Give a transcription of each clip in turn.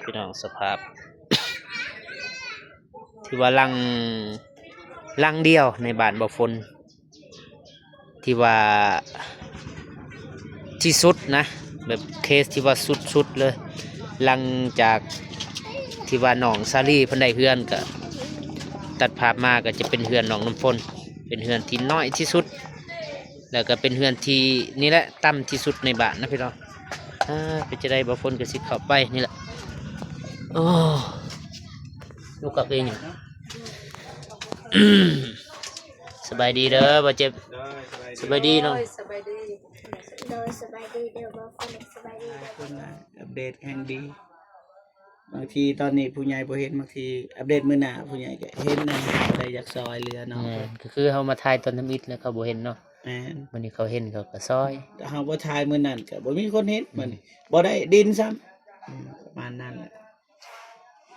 ພີ່ນ້ອງ ສະພາບ ຖືວ່າຫຼັງ ຫຼັງດຽວໃນບ້ານບໍ່ຝົນ ທີ່ວ່າທີ່ສຸດນະ ແບບເຄສທີ່ວ່າສຸດໆເລີຍ ຫຼັງຈາກທີ່ວ່ານ້ອງສາລີເພິ່ນໄດ້ເຮືອນ ກະຕັດພາບມາກະຈະເປັນເຮືອນນ້ອງນ້ຳຝົນ ເປັນເຮືອນທີ່ນ້ອຍທີ່ສຸດ ແລ້ວກະເປັນເຮືອນທີ່ນີ້ແຫຼະ ຕ່ຳທີ່ສຸດໃນບ້ານນະພີ່ນ້ອງ. ອ່າ ເປັນຈັ່ງໃດ ບ່າວຝົນກະຊິເຂົ້າໄປນີ້ແຫຼະ. ໂອ້ ລູກກັບເອງ ສະບາຍດີເດີ ບ່າວເຈັບ. ໂດຍ ສະບາຍດີ ສະບາຍດີນ້ອງ ໂດຍ ສະບາຍດີ ໂດຍ ສະບາຍດີເດີ ບ່າວຝົນ ສະບາຍດີເດີ. ອັບເດດແຮງດີ ບາງທີຕອນນີ້ຜູ້ໃຫຍ່ບໍ່ເຫັນ ບາງທີອັບເດດມື້ໜ້າຜູ້ໃຫຍ່ກະເຫັນນະ ບໍ່ໄດ້ຢາກຊ່ອຍເຫຼືອນ້ອງ. ແມ່ນ ກະຄືເຮົາມາຖ່າຍຕອນທຳອິດແລ້ວເຂົາບໍ່ເຫັນເນາະ. ແມ່ນ ມື້ນີ້ເຂົາເຫັນເຂົາກະຊ່ອຍ ຖ້າເຮົາບໍ່ຖ່າຍມື້ນັ້ນກະບໍ່ມີຄົນເຫັນ. ອືມ ມື້ນີ້ບໍ່ໄດ້ດິນຊ້ຳ. ອືມ ປະມານນັ້ນແຫຼະ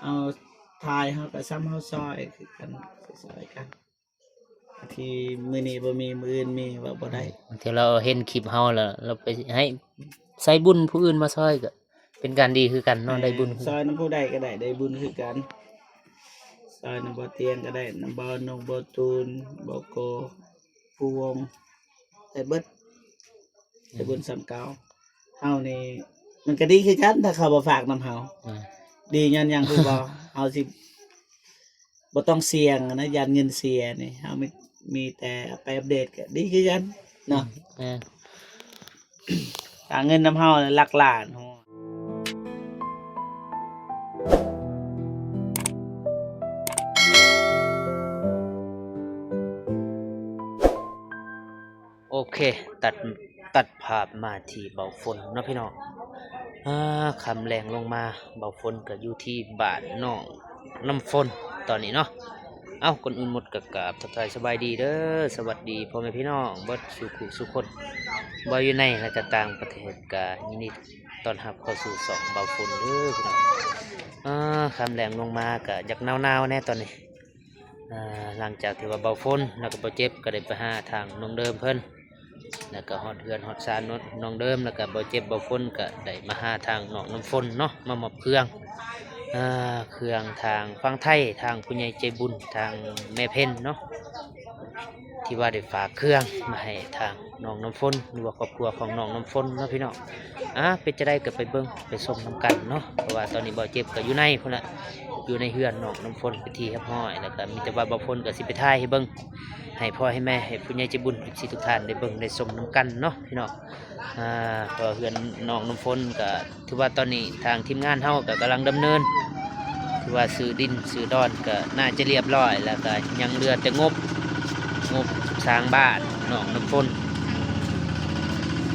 ເຮົາຖ່າຍເຮົາກະຊ້ຳເຮົາຊ່ອຍຄືກັນ ຊ່ອຍກັນ. ບາງທີມື້ນີ້ບໍ່ມີ ມື້ອື່ນມີ ເວົ້າບໍ່ໄດ້. ບາງທີລາວເຫັນຄລິບເຮົາແລ້ວ ລາວໄປໃຫ້ໃສ່ບຸນຜູ້ອື່ນມາຊ່ອຍ ກະເປັນການດີຄືກັນເນາະ. ແມ່ນ ໄດ້ບຸນ ຊ່ອຍນຳຜູ້ໃດກະໄດ້ ໄດ້ບຸນຄືກັນ. ຊ່ອຍນຳບໍ່ຕຽງກະໄດ້ ນຳບໍ່ນົກ ບໍ່ຕູນ ບໍ່ໂກ ຜູ້ວົງ ໄດ້ເບິດ ໄດ້ບຸນສ່ຳເກົ່າ. ເຮົານີ້ມັນກະດີຄືກັນ ຖ້າເຂົາບໍ່ຝາກນຳເຮົາ. ແມ່ນ ດີຍ້ອນຫຍັງຮູ້ບໍ່? ເຮົາຊິ ບໍ່ຕ້ອງສ່ຽງນະ ຢ້ານເງິນເສຍນີ້ ເຮົາມີ ມີແຕ່ໄປອັບເດດກະດີຄືກັນເນາະ. ແມ່ນ ຫາເງິນນຳເຮົາຫຼັກລ້ານ. ໂອເຄ ຕັດ ຕັດພາບມາທີ່ບ່າວຝົນເນາະພີ່ນ້ອງ. ອ່າ ຄ່ຳແລງລົງມາ ບ່າວຝົນກະຢູ່ທີ່ບ້ານນ້ອງນ້ຳຝົນຕອນນີ້ເນາະ. ເອົ້າ ກ່ອນອື່ນໝົດກະກາບທັກທາຍສະບາຍດີເດີ ສະຫວັດດີພໍ່ແມ່ພີ່ນ້ອງເບິດສູ່ຜູ້ສູ່ຄົນ ບໍ່ຢູ່ໃນ ແລະກະຕ່າງປະເທດ ກະຍິນດີຕ້ອນຮັບເຂົ້າສູ່ຊ່ອງບ່າວຝົນເດີພີ່ນ້ອງ. ອ່າ ຄ່ຳແລງລົງມາກະຢາກໜາວໆແດ່ຕອນນີ້. ອ່າ ຫຼັງຈາກທີ່ວ່າບ່າວຝົນ ແລ້ວກະບ່າວເຈັບກະໄດ້ໄປຫາທາງນ້ອງເດີມເພິ່ນ ແລ້ວກະຮອດເຮືອນຮອດຊານນ້ອງເດີມ ແລ້ວກະບ່າວເຈັບບ່າວຝົນກະໄດ້ມາຫາທາງນ້ອງນ້ຳຝົນເນາະ ມາມອບເຄື່ອງ ອ່າ ເຄື່ອງທາງຝັ່ງໄທ ທາງຜູ້ໃຫຍ່ໃຈບຸນ ທາງແມ່ເພັນເນາະ ທີ່ວ່າໄດ້ຝາກເຄື່ອງມາໃຫ້ທາງນ້ອງນ້ຳຝົນ ຫຼືວ່າຄອບຄົວຂອງນ້ອງນ້ຳຝົນເນາະພີ່ນ້ອງ. ອ່າ ເປັນຈັ່ງໃດກະໄປເບິ່ງໄປຊົມນຳກັນເນາະ ເພາະວ່າຕອນນີ້ບ່າວເຈັບກະຢູ່ໃນພຸ້ນລະ ຢູ່ໃນເຮືອນນ້ອງນ້ຳຝົນເປັນທີ່ຮຽບຮ້ອຍ ແລ້ວກະມີແຕ່ວ່າບ່າວຝົນກະຊິໄປຖ່າຍໃຫ້ເບິ່ງ ໃຫ້ພໍ່ໃຫ້ແມ່ ໃຫ້ຜູ້ໃຫຍ່ໃຈບຸນ ເອັບຊີ ທຸກທ່ານໄດ້ເບິ່ງໄດ້ຊົມນຳກັນເນາະພີ່ນ້ອງ. ອ່າ ເພາະວ່າເຮືອນນ້ອງນ້ຳຝົນກະຖືວ່າຕອນນີ້ທາງທີມງານເຮົາກະກຳລັງດຳເນີນ ຖືວ່າຊື້ດິນຊື້ດອນກະໜ້າຈະລຽບຮ້ອຍ ແລ້ວກະຍັງເຫຼືອແຕ່ງົບ ງົບສ້າງບ້ານນ້ອງນ້ຳຝົນ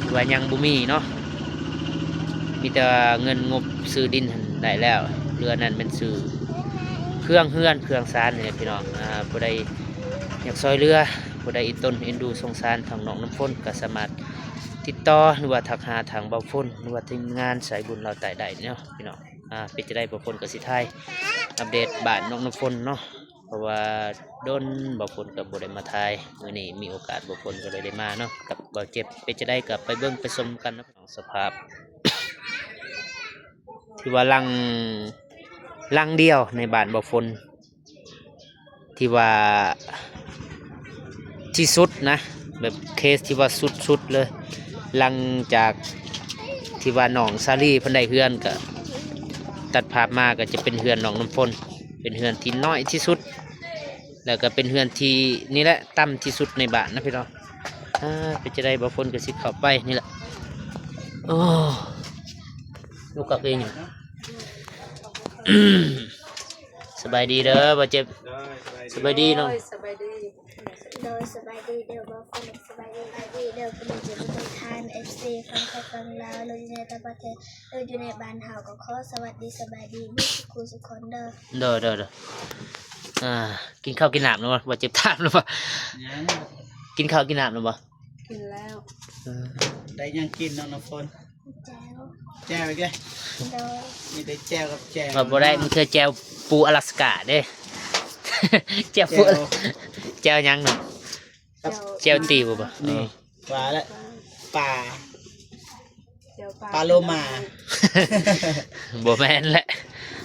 ຖືວ່າຍັງບໍ່ມີເນາະ. ມີແຕ່ເງິນງົບຊື້ດິນຫັ້ນໄດ້ແລ້ວ ເຫຼືອນັ້ນແມ່ນຊື້ເຄື່ອງເຮືອນເຄື່ອງຊານນີ້ແຫຼະພີ່ນ້ອງ. ອ່າ ຜູ້ໃດຢາກຊ່ອຍເຫຼືອ ຜູ້ໃດອີ່ຕົນເອັນດູສົງສານທາງນ້ອງນ້ຳຝົນ ກະສາມາດຕິດຕໍ່ ຫຼືວ່າທັກຫາທາງບ່າວຝົນ ຫຼືວ່າທີມງານສາຍບຸນລາວໃຕ້ໄດ້ເນາະພີ່ນ້ອງ. ອ່າ ເປັນຈັ່ງໃດບ່າວຝົນກະຊິຖ່າຍອັບເດດບ້ານນ້ອງນ້ຳຝົນເນາະ ເພາະວ່າດົນບ່າວຝົນກະບໍ່ໄດ້ມາຖ່າຍ ມື້ນີ້ມີໂອກາດບ່າວຝົນກະເລີຍໄດ້ມາເນາະ ກັບບ່າວເຈັບ. ເປັນຈັ່ງໃດກະໄປເບິ່ງໄປຊົມກັນເນາະ. ສະພາບ ຖືວ່າຫຼັງ ຫຼັງດຽວໃນບ້ານບໍ່ຝົນ ທີ່ວ່າທີ່ສຸດນະ ແບບເຄສທີ່ວ່າສຸດໆເລີຍ ຫຼັງຈາກທີ່ວ່ານ້ອງສາລີເພິ່ນໄດ້ເຮືອນ ກະຕັດພາບມາກະຈະເປັນເຮືອນນ້ອງນ້ຳຝົນ ເປັນເຮືອນທີ່ນ້ອຍທີ່ສຸດ ແລ້ວກະເປັນເຮືອນທີ່ນີ້ແຫຼະ ຕ່ຳທີ່ສຸດໃນບ້ານນະພີ່ນ້ອງ. ອ່າ ເປັນຈັ່ງໃດ ບ່າວຝົນກະຊິເຂົ້າໄປນີ້ແຫຼະ. ໂອ້ ລູກກັບເອງ ສະບາຍດີເດີ ບ່າວເຈັບ. ໂດຍ ສະບາຍດີ ສະບາຍດີນ້ອງ ໂດຍ ສະບາຍດີ ໂດຍ ສະບາຍດີເດີ ບ່າວຝົນ ສະບາຍດີ ສະບາຍດີເດີ ຜູ້ໃຫຍ່ໃຈບຸນ ທຸກທ່ານ ເອັຟຊີ ຝັ່ງໄທ ຝັ່ງລາວ ຫຼືຢູ່ໃນຕ່າງປະເທດ ຫຼືຢູ່ໃນບ້ານເຮົາ ກະຂໍສະຫວັດດີ ສະບາຍດີເບິດສູ່ຄູ່ສູ່ຄົນເດີ. ໂດຍ ໂດຍ ໂດຍ. ອ່າ ກິນເຂົ້າກິນນ້ຳແລ້ວບໍ່? ບ່າວເຈັບຖາມແລ້ວບໍ່? ຍັງ. ກິນເຂົ້າກິນນ້ຳແລ້ວບໍ່? ກິນແລ້ວ. ເອີ ໄດ້ຫຍັງກິນນ້ອງນ້ຳຝົນ? ແຈ່ວ ແຈ່ວອີກແລ້ວ. ໂດຍ ມີແຕ່ແຈ່ວກັບແຈ່ວ. ວ່າບໍ່ໄດ້ ບາງເທື່ອແຈ່ວປູອາລາສກາເດ້. ແຈ່ວປູ ແຈ່ວ ແຈ່ວຫຍັງເນາະ? ແຈ່ວ ແຈ່ວຕີບບໍ່? ນີ້ ເອີ ວ່າແລ້ວ ປາ ແຈ່ວປາ ປາໂລມາ ບໍ່ແມ່ນແຫຼະ.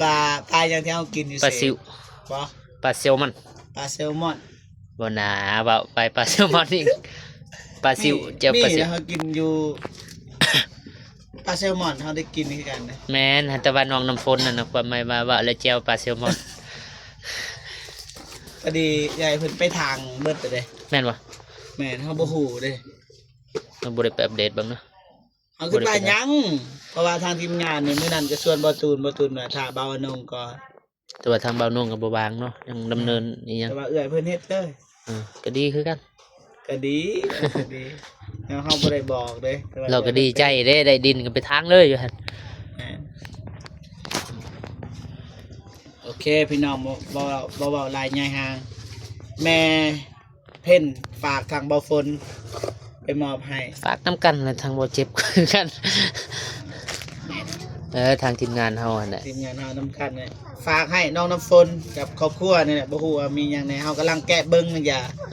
ປາ ປາຫຍັງທີ່ເຮົາກິນຢູ່ເຊ? ປາຊິວ ບໍ່ ປາແຊວມອນ ປາແຊວມອນ ບໍ່ໜາ ເວົ້າໄປປາແຊວມອນອີກ ປາຊິວ ມີ ແຈ່ວປາຊິວ ມີ ເຮົາກິນຢູ່ ປາແຊວມອນເຮົາໄດ້ກິນຄືກັນນະ. ແມ່ນ ແຕ່ວ່ານ້ອງນ້ຳຝົນນັ້ນນະ ຄວາມໝາຍວ່າ ເວົ້າແລ້ວແຈ່ວປາແຊວມອນ. ພໍດີເອື້ອຍເພິ່ນໄປທາງເບິດແລ້ວເດ້. ແມ່ນບໍ່? ແມ່ນ ເຮົາບໍ່ຮູ້ເດ້ ເຮົາບໍ່ໄດ້ໄປອັບເດດເບິ່ງເນາະ. ເຮົາຄືປາຫຍັງ ເພາະວ່າທາງທີມງານນີ້ ມື້ນັ້ນກໍຊວນບໍ່ຕູນ ບໍ່ຕູນວ່າຖ້າບ່າວອານົງກ່ອນ ແຕ່ວ່າທາງບ່າວນົງກໍບໍ່ວ່າງເນາະ ຍັງດຳເນີນອີ່ຫຍັງ ແຕ່ວ່າເອື້ອຍເພິ່ນເຮັດເລີຍ. ເອີ ກໍດີຄືກັນ ກໍດີ ກໍດີ ແລ້ວເຮົາບໍ່ໄດ້ບອກເດ້ ແຕ່ວ່າ ລາວກໍດີໃຈເດ້ ໄດ້ດິນກໍໄປທາງເລີຍຢູ່ຫັ້ນ. ແມ່ນ ໂອເຄ ພີ່ນ້ອງ ບໍ່ ບໍ່ ບໍ່ເວົ້າຫຼາຍຍາຍຫ່າງ ແມ່ ເພັນຝາກທາງບ່າວຝົນໄປມອບໃຫ້ ຝາກນຳກັນແຫຼະ ທາງບ່າວເຈັບຄືກັນ. ເອີ ທາງທີມງານເຮົາຫັ້ນແຫຼະ ທີມງານເຮົານຳກັນແຫຼະ ຝາກໃຫ້ນ້ອງນ້ຳຝົນກັບຄອບຄົວນີ້ແຫຼະ. ບໍ່ຮູ້ວ່າມີຫຍັງແດ່ ເຮົາກຳລັງແກະເບິ່ງຢູ່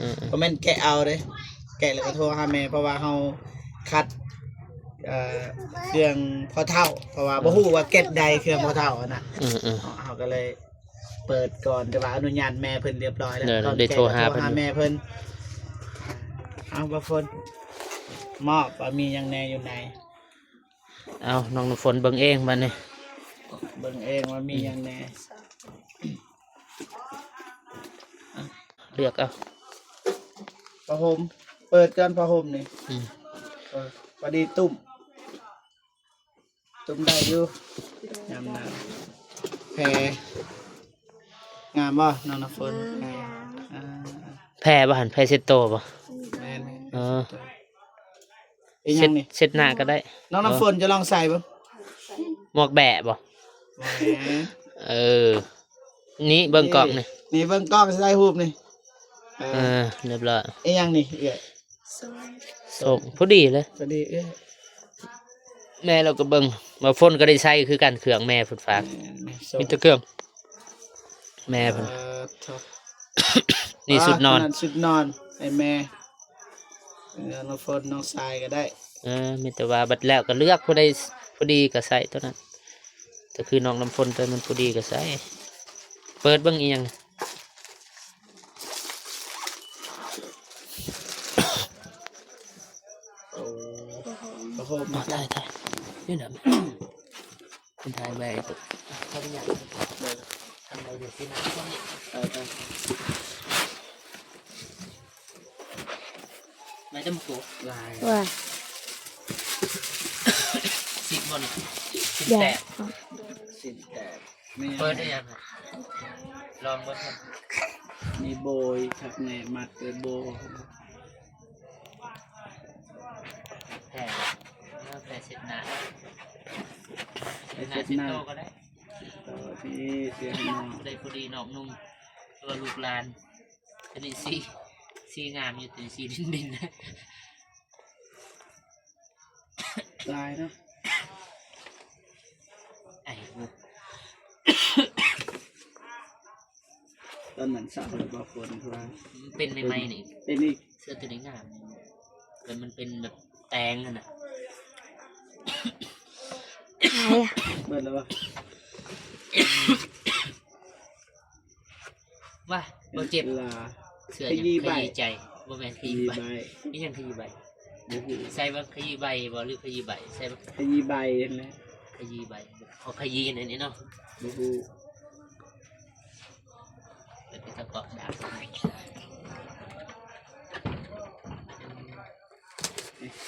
ອືມໆ ບໍ່ແມ່ນແກະເອົາເດ້ ແກະແລ້ວກໍໂທຫາແມ່ ເພາະວ່າເຮົາຄັດ ເອີ ເຄື່ອງພໍ່ເຖົ້າ ເພາະວ່າ ເອີ ບໍ່ຮູ້ວ່າແກັດໃດເຄື່ອງພໍ່ເຖົ້າຫັ້ນນະ ອືມໆ ເຮົາ ເຮົາກໍເລີຍ ເປີດກ່ອນ ແຕ່ວ່າອະນຸຍາດແມ່ເພິ່ນຮຽບຮ້ອຍແລ້ວ ຕອນແກະກໍໂທຫາແມ່ເພິ່ນ. ເອົາ ບ່າວຝົນ ມອບວ່າມີຫຍັງແດ່ຢູ່ໃນ. ເອົາ ນ້ອງນ້ຳຝົນເບິ່ງເອງບາດນີ້ ເບິ່ງເອງວ່າມີຫຍັງແດ່ ອືມ ເລືອກເອົາ ຜ້າຫົ່ມ ເປີດກ່ອນຜ້າຫົ່ມນີ້ ອືມ ເອີ ພໍດີຕຸ້ມ ຕຸ້ມໄດ້ຢູ່ ງາມນາ ແພ ງາມບໍ່ນ້ອງນ້ຳຝົນ? ງາມ ອ່າ ແພບໍ່ຫັ້ນ? ແພເຊັດໂຕບໍ່? ແມ່ນ ເອີ ເຊັດ ເຊັດໜ້າກໍໄດ້ ນ້ອງນ້ຳຝົນ ເອີ ຈະລອງໃສ່ເບິ່ງ ໝວກແບະບໍ່? ເອີ ນີ້ເບິ່ງກ້ອງນີ້ ນີ້ເບິ່ງກ້ອງ ຊິຖ່າຍຮູບນີ້ ເອີ ເອີ ຮຽບຮ້ອຍ ອີຫຍັງນີ້ເອື້ອຍ? ສົ້ມ ພໍດີເລີຍ ພໍດີເອື້ອຍ ແມ່ລາວກໍເບິ່ງ ບ່າວຝົນກໍໄດ້ໃສ່ຄືກັນ ເຄື່ອງແມ່ເພິ່ນຝາກ ແມ່ນ ມີແຕ່ເຄື່ອງແມ່ເພິ່ນ ເອີ ນີ້ຊຸດນອນ ຊຸດນອນໃຫ້ແມ່ ເອີ ນ້ອງຝົນ ນ້ອງຊາຍກໍໄດ້ ເອີ ມີແຕ່ວ່າບັດແລ້ວກໍເລືອກຜູ້ໃດພໍດີກໍໃສ່ຕົວນັ້ນ ກໍຄືນ້ອງນ້ຳຝົນຕົວມັນພໍດີກໍໃສ່ ເປີດເບິ່ງອີຫຍັງ ໂອ້ ຜ້າຫົ່ມ ອໍ ຖ່າຍ ຖ່າຍ ນີ້ນະ ມັນຖ່າຍໄວ້ຕົວ ຂໍອະນຸຍາດ ເດີ ທາງໃດເດີ ຊິນະ ໄປ ໄປ ໄດ້ແຕ່ໝາກໂກ ຫຼາຍ ວ້າ ຊິບບໍ່ນີ້ ຊິບແຕກ ຊິບແຕກ ແມ່ນ ເປີດໄດ້ຍັງ ລອງເບິ່ງ ມີໂບອີກຄັກແນ່ ມັດດ້ວຍໂບ ແຜ່ ເອີ ແຜ່ເຊັດໜ້າ ແຜ່ເຊັດໜ້າ ເຊັດໂຕກໍໄດ້ ໂຕທີ່ເສຍໜ້າ ຜູ້ໃດຜູ້ດີນອກນຸ່ງ ຫຼືວ່າລູກຫຼານ ອັນນີ້ສີ ສີງາມຢູ່ ແຕ່ສີດິນໆ ຫຼາຍເນາະ ໄອ້ ຕອນນັ້ນສາວເພິ່ນບໍ່ຄົນ ເພາະວ່າ ມັນເປັນໃໝ່ໆ ນີ້ ເປັນອີກ ເສື້ອຕົວນີ້ງາມ ແຕ່ມັນເປັນແບບແຕງຫັ້ນນະ ຫາຍ ເບິດແລ້ວບໍ່? ວ່າບໍ່ເຈັບ ລາ ເສື້ອຫຍັງ ຂະຢີ້ໃບ ຂະຢີ້ໃຈ ບໍ່ແມ່ນຂະຢີ້ໃບ ຂະຢີ້ໃບ ອີຫຍັງຂະຢີ້ໃບ? ບໍ່ຮູ້ ໃສ່ວ່າຂະຢີ້ໃບບໍ່ ຫຼືຂະຢີ້ໃບ ໃສ່ວ່າຂະຢີ້ໃບຫັ້ນແຫຼະ ຂະຢີ້ໃບ ເຂົາຂະຢີ້ນັ້ນເນາະ ບໍ່ຮູ້ ເປັນຕະກອກດາບ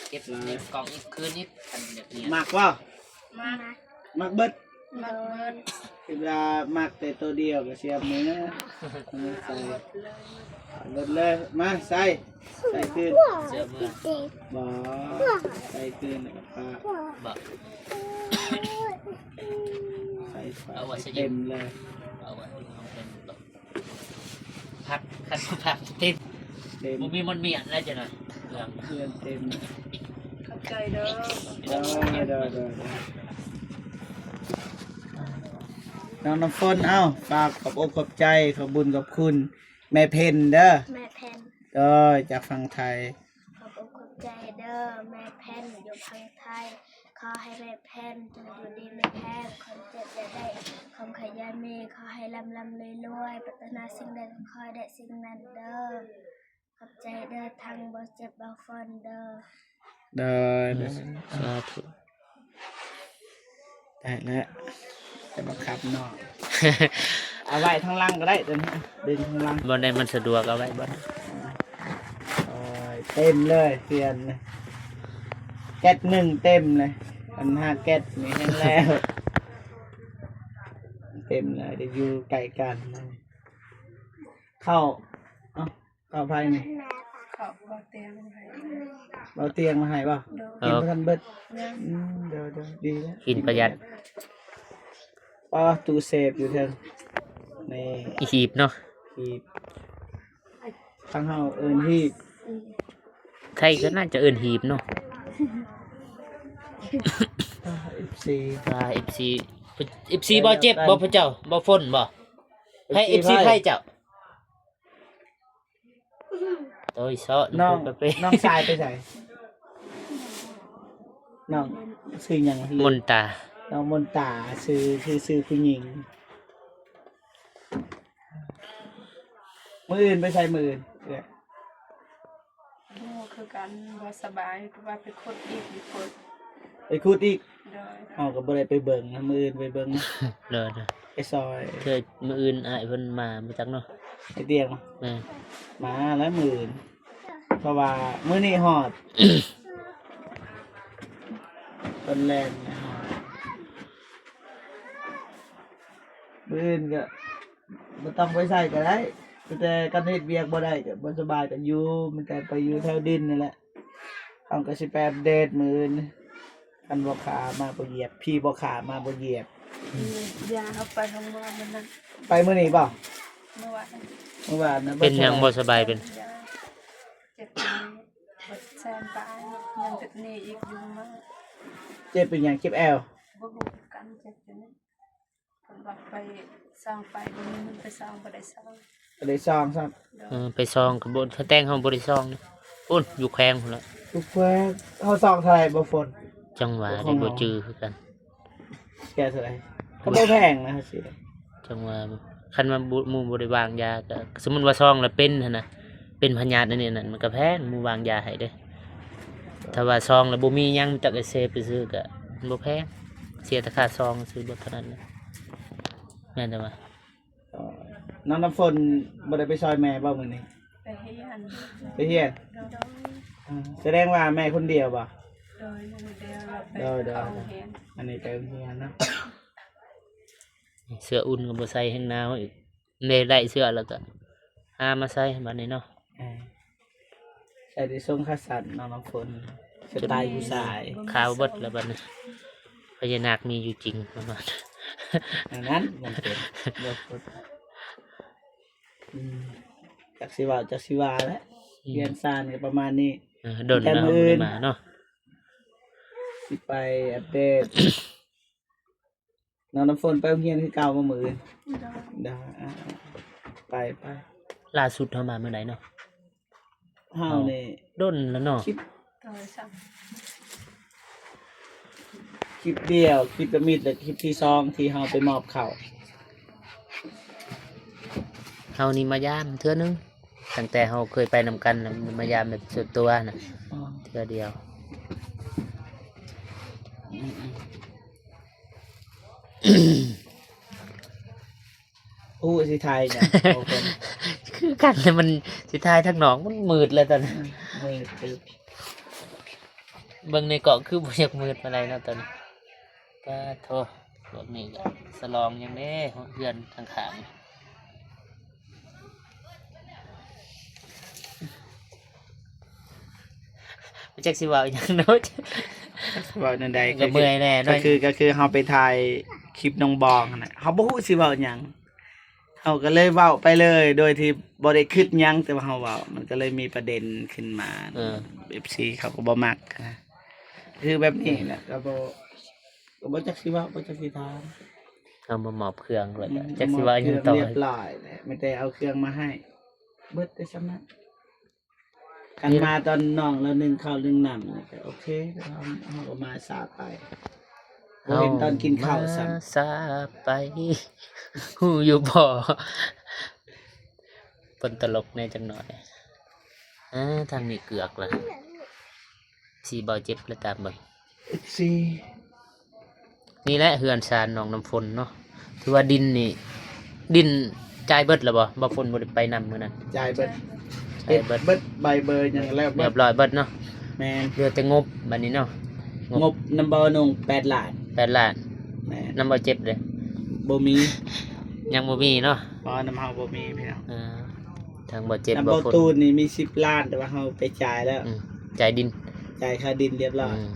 ເກັບໃນກ່ອງອີກຄືນອີກ ຄັນຢາກຮຽນ ມັກບໍ່? ມັກ ມັກເບິດ ມັກເບິດ ຄືວ່າມັກແຕ່ໂຕດຽວກໍຊິເອົາເມືອ ເອົາໃສ່ ເອົາເບິດເລີຍ ມາໃສ່ ໃສ່ຄືນ ເສື້ອເມືອ ບໍ່ ໃສ່ຄືນແລ້ວກໍປະ ບໍ່ ໃສ່ ເອົາໄວ້ໃສ່ເຕັມເລີຍ ເອົາໄວ້ໃສ່ເຕັມ ພັກ ຄັນວ່າພັກເຕັມ ເຕັມ ບໍ່ມີມັນມີອັນໃດຈະໜ້ອຍ ເຄື່ອງ ເຄື່ອງເຕັມ ຂອບໃຈເດີ ໂດຍ ໂດຍ ໂດຍ ໂດຍ ນ້ອງນ້ຳຝົນ ເອົ້າ ຝາກຂອບອົກຂອບໃຈ ຂອບບຸນຂອບຄຸນແມ່ເພັນເດີ ແມ່ເພັນ ໂດຍ ຈາກຝັ່ງໄທ ຂອບອົກຂອບໃຈເດີ ແມ່ເພັນຢູ່ຝັ່ງໄທ ຂໍໃຫ້ແມ່ເພັນຈົ່ງຢູ່ດີມີແຮງ ຄວາມເຈັບຢ່າໄດ້ ຄວາມໄຂ້ ຍາຍແມ່ຂໍໃຫ້ລ່ຳໆລວຍໆ ປາດຖະໜາສິ່ງໃດກໍຂໍໃຫ້ໄດ້ສິ່ງນັ້ນເດີ. ຂອບໃຈເດີ ທັງບໍ່ເຈັບບໍ່ຟອນເດີ. ໂດຍ ໂດຍ ສາທຸ. ໄດ້ແລ້ວ ແຕ່ບັງຄັບເນາະ. ເອົາໄວ້ທາງຫຼັງກໍໄດ້ ດຶງທາງຫຼັງ ບ່ອນໃດມັນສະດວກເອົາໄວ້ບ່ອນ. ໂອ້ຍ ເຕັມເລີຍ ເຮືອນ ແກັດໜຶ່ງເຕັມເລີຍ. ອັນຫ້າແກັດນີ້ແຮງແລ້ວ ເຕັມເລີຍ ໄດ້ຢູ່ໃກ້ກັນ. ເຂົ້າ ເອົ້າ ເຂົ້າໃຜນີ້? ເຂົ້າເບົາຕຽງມາໃຫ້. ເບົາຕຽງມາໃຫ້ບໍ່? ໂດຍ. ກິນບໍ່ທັນເບິດ? ຍັງ. ອືມ ໂດຍໆ ດີແລ້ວ ກິນປະຢັດ. ອໍ ຕູ້ເຊຟຢູ່ເທິງນີ້ ອີ່ຫີບເນາະ ຫີບ ທາງເຮົາເອີ້ນຫີບ. ໄທກໍໜ້າຈະເອີ້ນຫີບເນາະ. ເອັຟຊີ ອ່າ ເອັຟຊີ ເອັຟຊີ ບໍ່ເຈັບບໍ່ ພະເຈົ້າ ບໍ່ຝົນບໍ່? ໃຜ ເອັຟຊີ ໃຜເຈົ້າ? ໂອ້ຍ ເຊາະ ນ້ອງ ນ້ອງຊາຍໄປໃສ? ນ້ອງຊື່ຫຍັງ? ມົນຕາ. ນ້ອງມົນຕາ ຊື່ ຊື່ ຊື່ຜູ້ຍິງ. ມື້ອື່ນໄປໃສມື້ອື່ນ? ເອື້ອຍ ບໍ່ຮູ້ຄືກັນ ບໍ່ສະບາຍ ວ່າໄປຂຸດອີກຢູ່ພຸ້ນ. ໄປຂຸດອີກ? ໂດຍ. ເຮົາກໍບໍ່ໄດ້ໄປເບິ່ງນະ ມື້ອື່ນໄປເບິ່ງນະ. ໂດຍໆ ໄປຊ່ອຍ. ເທື່ອມື້ອື່ນອ້າຍເພິ່ນມາບໍ່ຈັກເນາະ. ໄປຕຽງມາ. ແມ່ນ. ມາແລ້ວມື້ອື່ນ ເພາະວ່າມື້ນີ້ຮອດ ເພິ່ນແລ່ນມາຮອດ. ມື້ອື່ນກໍບໍ່ຕ້ອງໄປໃສກໍໄດ້ ແຕ່ຄັນເຮັດວຽກບໍ່ໄດ້ກໍບໍ່ສະບາຍກໍຢູ່ ມັນກໍໄປຢູ່ແຖວດິນນີ້ແຫຼະ. ເຮົາກໍຊິໄປອັບເດດມື້ອື່ນ ຄັນບໍ່ຂາມາບໍ່ຢຽບ ຜີບໍ່ຂາມາບໍ່ຢຽບ. ອືມ ຢ່າເຮົາໄປໂຮງໝໍມື້ນັ້ນ. ໄປມື້ນີ້ບໍ່? ເມື່ອວານ ເມື່ອວານນະ. ເປັນຫຍັງບໍ່ສະບາຍ? ເປັນ ເຈັບແຂນ ແສນປາຍ ຍັງຕິດໜີ້ອີກຢູ່ມາ. ເຈັບເປັນຫຍັງ? ເຈັບແອວ? ບໍ່ຮູ້ຄືກັນ ເຈັບຢູ່ນີ້. ເພິ່ນວ່າໄປຊອງໄປ ບໍ່ມີເງິນໄປຊອງ ບໍ່ໄດ້ຊອງ ບໍ່ໄດ້ຊອງຊ້ຳ. ໂດຍ. ເອີ ໄປຊອງກໍບໍ່ ຖ້າແຕ່ງເຮົາບໍ່ໄດ້ຊອງ. ພຸ້ນ ຢູ່ແຂວງພຸ້ນລະ ຢູ່ແຂວງ. ເຮົາຊອງເທົ່າໃດບໍ່ຝົນ? ຈັ່ງຫວະ ບໍ່ ເດ້ ບໍ່ຈື່ຄືກັນ. ເສຍເທົ່າໃດ? ກໍບໍ່ແພງນະ ຊິ ຈັ່ງວ່າ ຄັນວ່າບໍ່ ໝູ່ບໍ່ໄດ້ວາງຢາ ກໍສົມມຸດວ່າຊອງແລ້ວເປັນຫັ້ນນະ ເປັນພະຍາດອັນນີ້ນັ້ນ ມັນກໍແພງ ໝູ່ວາງຢາໃຫ້ເດ້. ຖ້າວ່າຊອງແລ້ວບໍ່ມີຫຍັງ ມີແຕ່ໄອເສບຊື່ໆ ກໍບໍ່ແພງ ເສຍແຕ່ຄ່າຊອງຊື່ ເບິດເທົ່ານັ້ນນະ. ແມ່ນແຕ່ວ່າ ເອີ ນ້ອງນ້ຳຝົນບໍ່ໄດ້ໄປຊ່ອຍແມ່ບໍ່ມື້ນີ້? ໄປຮຽນ. ໄປຮຽນ? ໂດຍ. ເອີ ສະແດງວ່າແມ່ຄົນດຽວບໍ່? ໂດຍ ຢູ່ຄົນດຽວ. ໂດຍໆ ອັນນີ້ໄປໂຮງຮຽນເນາະ. ເສື້ອອຸ່ນກໍບໍ່ໃສ່ ແຮງໜາວອີກ. ໄດ້ ໄດ້ເສື້ອແລ້ວກໍຫາມາໃສ່ບັດນີ້ເນາະ. ເອີ ໃສ່ແຕ່ຊົງຂາສັ້ນ ນ້ອງນ້ຳຝົນ ສະໄຕຜູ້ຊາຍ ຂາວເບິດແລ້ວບັດນີ້. ພະຍານາກມີຢູ່ຈິງ ປະມານນັ້ນ. ອືມ ຈັກຊິເວົ້າ ຈັກຊິວ່າແຫຼະ. ອືມ ເຮືອນຊານກໍປະມານນີ້. ເອີ ດົນແລ້ວບໍ່ໄດ້ມາເນາະ. ຊິໄປອັບເດດ. ນ້ອງນ້ຳຝົນໄປໂຮງຮຽນຄືເກົ່າບໍ່ມື້ອື່ນ? ໂດຍ. ໄດ້ ອ່າ ໄປ ໄປ. ລ່າສຸດເຮົາມາມື້ໃດເນາະ? ເຮົານີ້ດົນແລ້ວເນາະ. ຄລິບ ຄລິບດຽວ ຄລິບທຳອິດ ແລະ ຄລິບທີສອງທີ່ເຮົາໄປມອບເຂົ້າ. ເຮົານີ້ມາຢາມເທື່ອໜຶ່ງ ຕັ້ງແຕ່ເຮົາເຄີຍໄປນຳກັນນະ ມາຢາມແບບສ່ວນຕົວນະ. ອໍ ເທື່ອດຽວ. ອືມໆ ໂອ້ ຊິຖ່າຍຫຍັງ? ຄືກັນແຫຼະ ມັນຊິຖ່າຍທາງນອກ ມັນມືດແລ້ວຕອນນີ້. ອືມ ມືດ. ເບິ່ງໃນກ້ອງຄືບໍ່ຢາກມືດປານໃດເນາະຕອນນີ້. ປາໂທ ພວກນີ້ກໍສະຫຼອງຫຍັງເດ້ ເຮືອນຂ້າງໆ. ບໍ່ຈັກຊິເວົ້າຫຍັງເນາະ ເວົ້າແນວໃດ ກໍເມື່ອຍແດ່ເນາະ. ກໍຄື ກໍຄືເຮົາໄປຖ່າຍຄລິບນ້ອງບອງຫັ້ນນະ ເຮົາບໍ່ຮູ້ຊິເວົ້າຫຍັງ ເຮົາກໍເລີຍເວົ້າໄປເລີຍ ໂດຍທີ່ບໍ່ໄດ້ຄິດຫຍັງ ແຕ່ວ່າເຮົາເວົ້າ ມັນກໍເລີຍມີປະເດັນຂຶ້ນມາ. ເອີ ເອັຟຊີເຂົາກໍບໍ່ມັກນະ ຄືແບບນີ້ແຫຼະ ກໍບໍ່ ກໍບໍ່ຈັກຊິເວົ້າ ບໍ່ຈັກຊິຖາມ. ເອົາມາມອບເຄື່ອງແລ້ວກໍ ອືມ ຈັກຊິເວົ້າຫຍັງຕໍ່ ຮຽບຮ້ອຍແຫຼະ ມີແຕ່ເອົາເຄື່ອງມາໃຫ້ ເບິດແຕ່ສ່ຳນັ້ນ. ຄັນມາຕອນນ້ອງລາວໜຶ້ງເຂົ້າໜຶ້ງນ້ຳນີ້ກໍໂອເຄ ເຮົາ ເຮົາກໍມາຊ້າໄປ. ບໍ່ເຫັນຕອນກິນເຂົ້າຊ້ຳ. ເອົາມາສາບໄປ ຮູ້ຢູ່ບໍ່? ເພິ່ນຕະຫຼົກແດ່ຈັກໜ້ອຍ. ເອີ ທາງນີ້ເກືອກລະ ສີເບົາເຈັບລະຕາມເບິ່ງ ເອັຟຊີ. ນີ້ແຫຼະເຮືອນຊານນ້ອງນ້ຳຝົນເນາະ ຖືວ່າດິນນີ້ ດິນຈ່າຍເບິດແລ້ວບໍ່? ບໍ່ຝົນບໍ່ໄດ້ໄປນຳມື້ນັ້ນ. ຈ່າຍເບິດ ຈ່າຍເບິດ ເຮັດເບິດ ໃບເບີຫຍັງແລ້ວເບິດ ຮຽບຮ້ອຍເບິດເນາະ. ແມ່ນ ເຫຼືອແຕ່ງົບບັດນີ້ເນາະ. ງົບ ງົບນຳເບົານົງແປດລ້ານ. ແປດລ້ານ. ແມ່ນ ນຳເບົາເຈັບເດ້? ບໍ່ມີ ຍັງບໍ່ມີເນາະ. ບໍ່ ນຳເຮົາບໍ່ມີພີ່ນ້ອງ. ເອີ ທາງເບົາເຈັບ ນຳເບົາ ເບົາຝົນ ຕູນນີ້ມີສິບລ້ານ ແຕ່ວ່າເຮົາໄປຈ່າຍແລ້ວ. ອືມ ຈ່າຍດິນ ຈ່າຍຄ່າດິນຮຽບຮ້ອຍ. ອືມ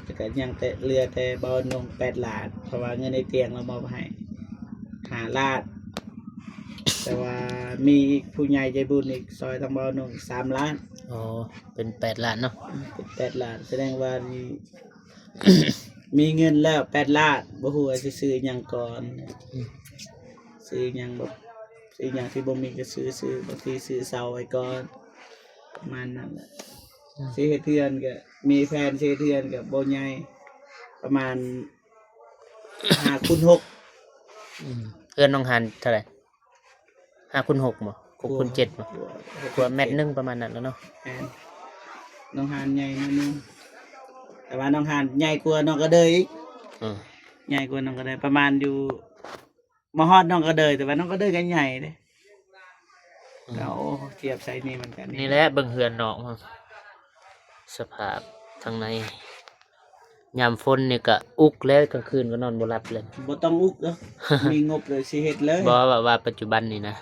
ແລ້ວກໍຍັງແຕ່ ເຫຼືອແຕ່ເບົານົງແປດລ້ານ ເພາະວ່າເງິນໄອ້ຕຽງລາວມອບໃຫ້ຫ້າລ້ານ. ແຕ່ວ່າມີອີກຜູ້ໃຫຍ່ໃຈບຸນອີກຊ່ອຍທາງເບົານົງສາມລ້ານ. ອໍ ເປັນແປດລ້ານເນາະ. ເປັນແປດລ້ານ ສະແດງວ່ານີ້ ມີເງິນແລ້ວແປດລ້ານ ບໍ່ຮູ້ວ່າຊິຊື້ຫຍັງກ່ອນ. ອືມ ຊື້ຫຍັງ ແບບ ຊື້ຫຍັງທີ່ບໍ່ມີກໍຊື້ ຊື້ ບາງທີຊື້ເຊົາໄວ້ກ່ອນ ປະມານນັ້ນແຫຼະ. ອືມ ຊິເຮັດເຮືອນກໍມີແຜນຊິເຮັດເຮືອນກໍບໍ່ໃຫຍ່ ປະມານຫ້າຄູນຫົກ. ອືມ ເຮືອນນ້ອງຫານເທົ່າໃດ? ຫ້າຄູນຫົກບໍ່? ຫົກຄູນເຈັດບໍ່? ກວ່າແມັດໜຶ່ງປະມານນັ້ນແຫຼະເນາະ. ແມ່ນ ນ້ອງຫານໃຫຍ່ໜ້ອຍໜຶ່ງ ແຕ່ວ່ານ້ອງຫານໃຫຍ່ກວ່ານ້ອງກະເດີຍອີກ. ອືມ ໃຫຍ່ກວ່ານ້ອງກະເດີຍ ປະມານຢູ່ ມາຮອດນ້ອງກະເດີຍ ແຕ່ວ່ານ້ອງກະເດີຍກໍໃຫຍ່ເດ້. ອືມ ກໍ ໂອ້ ທຽບໃສ່ນີ້ມັນກໍ ນີ້ແຫຼະເບິ່ງເຮືອນນອກ ສະພາບທາງໃນ ຍາມຝົນນີ້ກະອຸກແລ້ວ ກາງຄືນກໍນອນບໍ່ຫຼັບເລີຍ. ບໍ່ຕ້ອງອຸກດອກ ມີງົບເລີຍ ຊິເຮັດເລີຍ. ບໍ່ ວ່າ ວ່າປັດຈຸບັນນີ້ນະ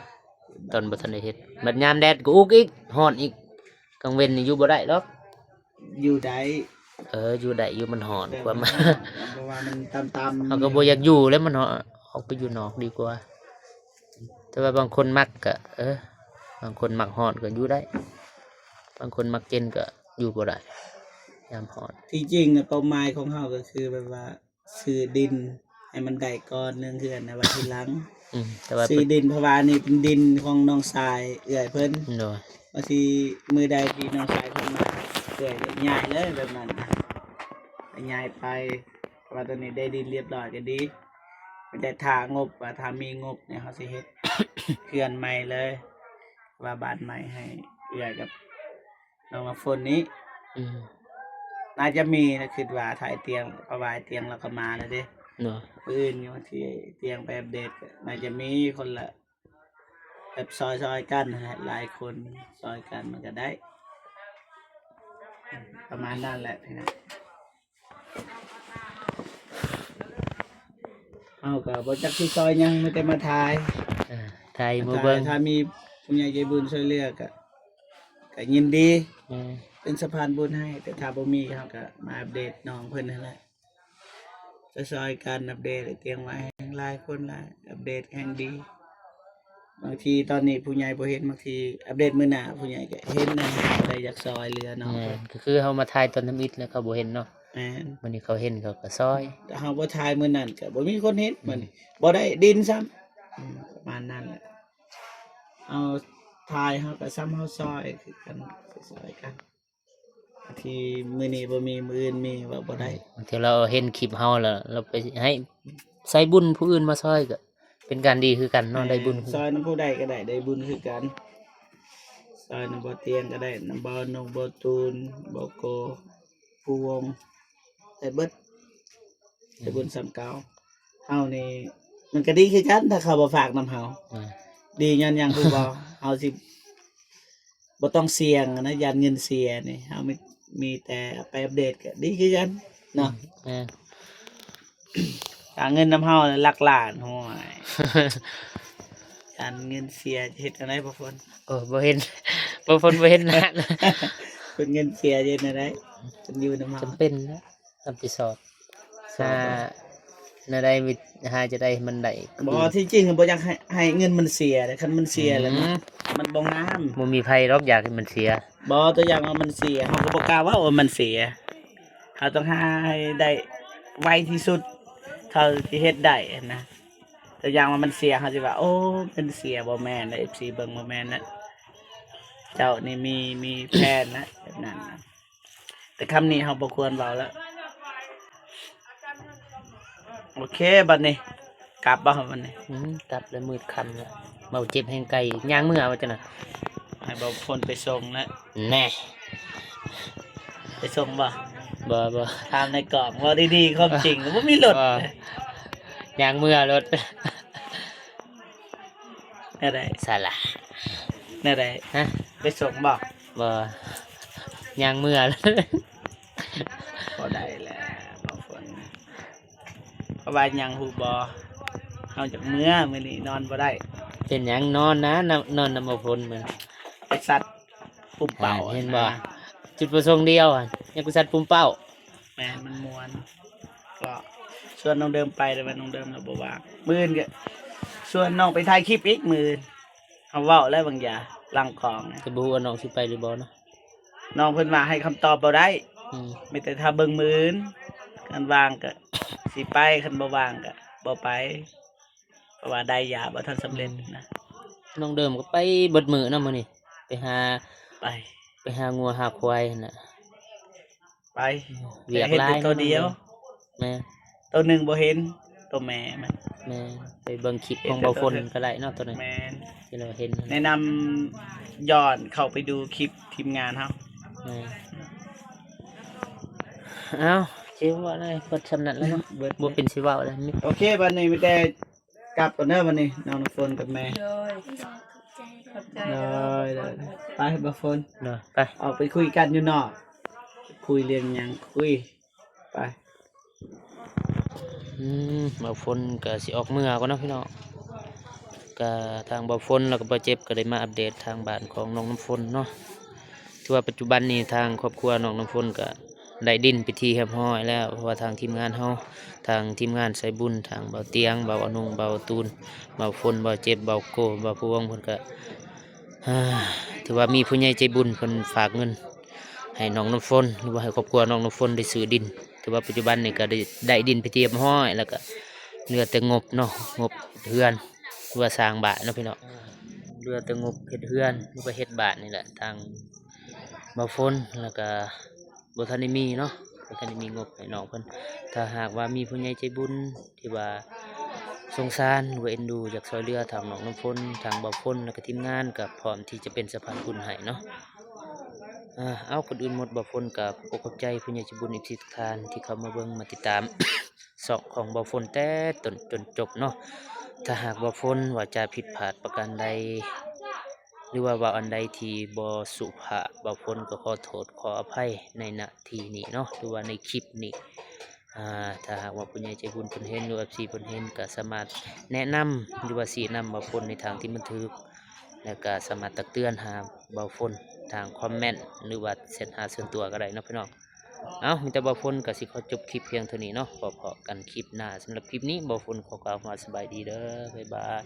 ຕອນບໍ່ທັນໄດ້ເຮັດ ບັດຍາມແດດກໍອຸກອີກ ຮ້ອນອີກ ກາງເວັນນີ້ຢູ່ບໍ່ໄດ້ດອກ. ຢູ່ໄດ້ ເອີ ຢູ່ໄດ້ຢູ່ ມັນຮ້ອນ ແຕ່ ຄວາມ ມັນຮ້ອນ ເພາະວ່າມັນຕ່ຳໆ ເຮົາກໍບໍ່ຢາກຢູ່ແລ້ວ ມັນຮ້ອນ ອອກໄປຢູ່ນອກດີກວ່າ. ແຕ່ວ່າບາງຄົນມັກກະ ເອີ ບາງຄົນມັກຮ້ອນກໍຢູ່ໄດ້ ບາງຄົນມັກເຢັນກໍຢູ່ບໍ່ໄດ້ຍາມຮ້ອນ. ທີ່ຈິງນະ ເປົ້າໝາຍຂອງເຮົາກໍຄືແບບວ່າ ຊື້ດິນໃຫ້ມັນໄດ້ກ່ອນ ເລື່ອງເຮືອນນະໄວ້ທີຫຼັງ. ອືມ ແຕ່ວ່າ ຊື້ດິນ ເພາະວ່າອັນນີ້ເປັນດິນຂອງນ້ອງຊາຍເອື້ອຍເພິ່ນ. ໂດຍ ວ່າຊິມື້ໃດທີ່ນ້ອງຊາຍເພິ່ນມາ ເອື້ອຍກໍຍ້າຍເລີຍ ແບບນັ້ນນະ ກໍຍ້າຍໄປ. ເພາະວ່າຕອນນີ້ໄດ້ດິນຮຽບຮ້ອຍກໍດີ ມີແຕ່ຖ້າງົບ ວ່າຖ້າມີງົບນີ້ເຮົາຊິເຮັດເຮືອນໃໝ່ເລີຍ ວ່າບ້ານໃໝ່ໃຫ້ເອື້ອຍກັບ ນ້ອງນ້ຳຝົນນີ້. ອືມ ໜ້າຈະມີນະ ຄິດວ່າຖ້າໄອ້ຕຽງ ເພາະວ່າໄອ້ຕຽງລາວກໍມາແລ້ວເດ້. ເນາະ ມື້ອື່ນວັນທີໄອ້ຕຽງໄປອັບເດດ ກໍໜ້າຈະມີຄົນລະແບບຊ່ອຍໆກັນຫັ້ນແຫຼະ ຫຼາຍຄົນຊ່ອຍກັນມັນກໍໄດ້ ປະມານນັ້ນແຫຼະພີ່ນ້ອງ. ເຮົາກໍບໍ່ຈັກຊິຊ່ອຍຫຍັງ ມີແຕ່ມາຖ່າຍ ເອີ ຖ່າຍໃຫ້ໝູ່ເບິ່ງ. ຖ້າມີຜູ້ໃຫຍ່ໃຈບຸນຊ່ວຍເຫຼືອກໍ ກໍຍິນດີ ແມ່ນ ເປັນສະພານບຸນໃຫ້. ແຕ່ຖ້າບໍ່ມີ ເຮົາກໍມາອັບເດດນ້ອງເພິ່ນຫັ້ນແຫຼະ ຊ່ອຍໆກັນອັບເດດ. ໄອ້ຕຽງວ່າແຮ່ງຫຼາຍຄົນຫຼາຍ ອັບເດດແຮ່ງດີ. ບາງທີຕອນນີ້ຜູ້ໃຫຍ່ບໍ່ເຫັນ ບາງທີອັບເດດມື້ໜ້າຜູ້ໃຫຍ່ກໍເຫັນນະ ກໍເລີຍຢາກຊ່ອຍເຫຼືອນ້ອງ. ແມ່ນ ກໍຄືເຮົາມາຖ່າຍຕອນທຳອິດແລ້ວເຂົາບໍ່ເຫັນເນາະ. ແມ່ນ ມື້ນີ້ເຂົາເຫັນເຂົາກໍຊ່ອຍ ຖ້າເຮົາບໍ່ຖ່າຍມື້ນັ້ນກໍບໍ່ມີຄົນເຫັນ. ອືມ ມື້ນີ້ບໍ່ໄດ້ດິນຊ້ຳ. ອືມ ປະມານນັ້ນແຫຼະ ເຮົາຖ່າຍເຮົາກໍຊ້ຳເຮົາຊ່ອຍຄືກັນ ຊ່ອຍກັນ. ບາງທີມື້ນີ້ບໍ່ມີ ມື້ອື່ນມີ ເວົ້າບໍ່ໄດ້. ອືມ ບາງທີລາວເຫັນຄລິບເຮົາແລ້ວ ລາວໄປໃຫ້ໃສ່ບຸນຜູ້ອື່ນມາຊ່ອຍ ກໍເປັນການດີຄືກັນເນາະ. ແມ່ນ ໄດ້ບຸນຄືກັນ ຊ່ອຍນຳຜູ້ໃດກໍໄດ້ ໄດ້ບຸນຄືກັນ. ຊ່ອຍນຳບໍ່ຕຽງກໍໄດ້ ນຳບໍ່ນົງ ບໍ່ຕູນ ບໍ່ໂກ ຜູ້ວົງ ໄດ້ເບິດ. ໄດ້ບຸນສ່ຳເກົ່າ. ເຮົານີ້ມັນກໍດີຄືກັນ ຖ້າເຂົາບໍ່ຝາກນຳເຮົາ. ອືມ ດີຍ້ອນຫຍັງຮູ້ບໍ່? ເຮົາຊິບໍ່ຕ້ອງສ່ຽງນະ ຢ້ານເງິນເສຍນີ້ ເຮົາມີ ມີແຕ່ໄປອັບເດດກໍດີຄືກັນເນາະ. ອືມ ແມ່ນ ຖ້າເງິນນຳເຮົາຫຼັກລ້ານ ໂອ້ຍ ຢ້ານເງິນເສຍ ຈະເຮັດແນວໃດບໍ່ຝົນ? ໂອ້ ບໍ່ເຫັນ ບໍ່ຝົນບໍ່ເຫັນໜ້າ ເພິ່ນເງິນເສຍຈະເຮັດແນວໃດ? ເພິ່ນຢູ່ນຳເຮົາ ຈຳເປັນແລ້ວ ຮັບຜິດຊອບ ຫາແນວໃດ ຫາຈະໄດ້ໃຫ້ມັນໄດ້. ບໍ່ ທີ່ຈິງບໍ່ຢາກໃຫ້ ໃຫ້ເງິນມັນເສຍເດ້ ຄັນມັນເສຍແລ້ວ ອືມ ມັນ ມັນບໍ່ງາມ. ບໍ່ມີໃຜດອກຢາກໃຫ້ມັນເສຍ. ບໍ່ ຕົວຢ່າງວ່າມັນເສຍ ເຮົາກໍບໍ່ກ້າເວົ້າວ່າມັນເສຍ. ເຮົາຕ້ອງຫາໃຫ້ໄດ້ໄວທີ່ສຸດເທົ່າທີ່ເຮັດໄດ້ຫັ້ນນະ. ຕົວຢ່າງວ່າມັນເສຍ ເຮົາຊິວ່າ ໂອ້ ມັນເສຍ ບໍ່ແມ່ນນະ ເອັຟຊີ ເບິ່ງ ບໍ່ແມ່ນນະ. ເຈົ້ານີ້ມີ ມີແຜນນະ ແບບນັ້ນນະ. ແຕ່ຄຳນີ້ເຮົາບໍ່ຄວນເວົ້າແລ້ວ. ໂອເຄ ບັດນີ້ກັບບໍ່ ບັດນີ້? ອືມ ກັບແລ້ວ ມືດຄ່ຳແລ້ວ ເບົາເຈັບແຮງໄກ ຍ່າງເມືອວ່າຊັ້ນນະ. ໃຫ້ເບົາຝົນໄປສົ່ງແລ້ວ ແນ່ ໄປສົ່ງບໍ່? ບໍ່ ບໍ່ ຖາມໃນກ້ອງ ເວົ້າດີໆ ຄວາມຈິງ ບໍ່ມີລົດ ບໍ່ ຍ່າງເມືອໂລດ. ແນວໃດ? ສາລະ ແນວໃດ? ຮະ? ໄປສົ່ງບໍ່? ບໍ່ ຍ່າງເມືອ. ບໍ່ໄດ້ແລ້ວ ເບົາຝົນ ເພາະວ່າຫຍັງຮູ້ບໍ່? ເຮົາຢາກເມືອ ມື້ນີ້ນອນບໍ່ໄດ້. ເປັນຫຍັງ? ນອນນະ ນອນນຳເບົາຝົນມື້ ໄປຊັດປຸ້ມເປົ້າ ເຫັນບໍ່? ນະ ຈຸດປະສົງດຽວ ຢາກໄປຊັດປຸ້ມເປົ້າ. ແມ່ນ ມັນມ່ວນ ກໍຊວນນ້ອງເດີມໄປ ແຕ່ວ່ານ້ອງເດີມລາວບໍ່ວ່າງ. ມື້ອື່ນກໍຊວນນ້ອງໄປຖ່າຍຄລິບອີກ ມື້ອື່ນ ເຮົາເວົ້າແລ້ວບາງຢ່າງຫຼັງກ້ອງນະ ກໍບໍ່ຮູ້ວ່ານ້ອງຊິໄປຫຼືບໍ່ເນາະ. ນ້ອງເພິ່ນວ່າໃຫ້ຄຳຕອບບໍ່ໄດ້ ອືມ ມີແຕ່ຖ້າເບິ່ງມື້ອື່ນ ຄັນວ່າງກໍຊິໄປ ຄັນບໍ່ວ່າງກໍບໍ່ໄປ ເພາະວ່າໄດ້ຢາບໍ່ທັນສຳເລັດນະ. ອືມ ນ້ອງເດີມກໍໄປເບິດມື້ເນາະມື້ນີ້ ໄປຫາ ໄປ ໄປຫາງົວຫາຄວາຍຫັ້ນນະ. ໄປ ວຽກຫຼາຍ ເຫັນແຕ່ໂຕດຽວ ເນາະ. ແມ່ນ ໂຕໜຶ່ງບໍ່ເຫັນ ໂຕແມ່ມັນ. ແມ່ນ ໄປເບິ່ງຄລິບຂອງເບົາຝົນກໍໄດ້ເນາະ ໂຕນັ້ນ. ແມ່ນ ທີ່ເຮົາເຫັນ ແນະນຳຍ້ອນເຂົ້າໄປດູຄລິບທີມງານເຮົາ. ແມ່ນ ເອົ້າ ຊິເວົ້າໄດ້ເບິດສ່ຳນັ້ນແລ້ວເນາະ ເບິດ ບໍ່ເປັນຊິເວົ້າແລ້ວ. ໂອເຄ ບັດນີ້ມີແຕ່ ກັບກ່ອນເດີບັດນີ້ ນ້ອງນ້ຳຝົນກັບແມ່. ໂດຍ ຂອບໃຈ ໂດຍ ໂດຍ ໂດຍ ໄປ ເບົາຝົນ ໂດຍ ໄປ ອອກໄປຄຸຍກັນຢູ່ນອກ ຄຸຍເລື່ອງຫຍັງ ຄຸຍ ໄປ. ອືມ ເບົາຝົນກໍຊິອອກເມືອກ່ອນເນາະພີ່ນ້ອງ. ກະທາງເບົາຝົນ ແລ້ວກໍເບົາເຈັບ ກໍໄດ້ມາອັບເດດທາງບ້ານຂອງນ້ອງນ້ຳຝົນເນາະ. ຖືວ່າປັດຈຸບັນນີ້ທາງຄອບຄົວນ້ອງນ້ຳຝົນກໍໄດ້ດິນເປັນທີ່ຮຽບຮ້ອຍແລ້ວ ເພາະວ່າທາງທີມງານເຮົາ ທາງທີມງານສາຍບຸນ ທາງເບົາຕຽງ ເບົາອະນຸງ ເບົາຕູນ ເບົາຝົນ ເບົາເຈັບ ເບົາໂກ້ ເບົາພວງ ເພິ່ນກໍ ອ່າ ຖືວ່າມີຜູ້ໃຫຍ່ໃຈບຸນເພິ່ນຝາກເງິນໃຫ້ນ້ອງນ້ຳຝົນ ຫຼືວ່າໃຫ້ຄອບຄົວນ້ອງນ້ຳຝົນໄດ້ຊື້ດິນ. ຖືວ່າປັດຈຸບັນນີ້ກໍໄດ້ ໄດ້ດິນເປັນທີ່ຮຽບຮ້ອຍ ແລ້ວກໍເຫຼືອແຕ່ງົບເນາະ ງົບເຮືອນ ຫຼືວ່າສ້າງບ້ານເນາະພີ່ນ້ອງ. ເຫຼືອແຕ່ງົບເຮັດເຮືອນ ຫຼືວ່າເຮັດບ້ານນີ້ແຫຼະ ທາງເບົາຝົນ ແລ້ວກໍບໍ່ທັນໄດ້ມີເນາະ ບໍ່ທັນໄດ້ມີງົບໃຫ້ນ້ອງເພິ່ນ. ຖ້າຫາກວ່າມີຜູ້ໃຫຍ່ໃຈບຸນ ທີ່ວ່າສົງສານ ຫຼືວ່າເອັນດູ ຢາກຊ່ອຍເຫຼືອທາງນ້ອງນ້ຳຝົນ ທາງເບົາຝົນ ແລ້ວກໍທີມງານ ກໍພ້ອມທີ່ຈະເປັນສະພານບຸນໃຫ້ເນາະ. ເອົາ ກ່ອນອື່ນໝົດ ເບົາຝົນກໍຂໍຂອບໃຈຜູ້ໃຫຍ່ໃຈບຸນ ເອັຟຊີ ທຸກທ່ານທີ່ເຂົ້າມາເບິ່ງມາຕິດຕາມ ຊ່ອງຂອງເບົາຝົນແຕ່ຕົ້ນຈົນຈົບເນາະ. ຖ້າຫາກເບົາຝົນເວົ້າຈາຜິດພາດປະການໃດ ຫຼືວ່າເວົ້າອັນໃດທີ່ບໍ່ສຸພາບ ເບົາຝົນກໍຂໍໂທດຂໍອະໄພໃນນະທີ່ນີ້ເນາະ ຫຼືວ່າໃນຄລິບນີ້. ອ່າ ຖ້າຫາກວ່າຜູ້ໃຫຍ່ໃຈບຸນເພິ່ນເຫັນ ຫຼື ເອັຟຊີ ເພິ່ນເຫັນ ກໍສາມາດແນະນຳ ຫຼືວ່າຊີ້ນຳເບົາຝົນໃນທາງທີ່ມັນຖືກ ແລ້ວກໍສາມາດຕັກເຕືອນຫາເບົາຝົນທາງຄອມເມັນ ຫຼືວ່າແຊັດຫາສ່ວນຕົວກໍໄດ້ເນາະພີ່ນ້ອງ. ເອົ້າ ມີແຕ່ເບົາຝົນກໍຊິຂໍຈົບຄລິບພຽງເທົ່ານີ້ເນາະ ພໍ້ກັນຄລິບໜ້າ. ສຳລັບຄລິບນີ້ ເບົາຝົນຂໍກ່າວຄຳວ່າສະບາຍດີເດີ ບາຍບາຍ.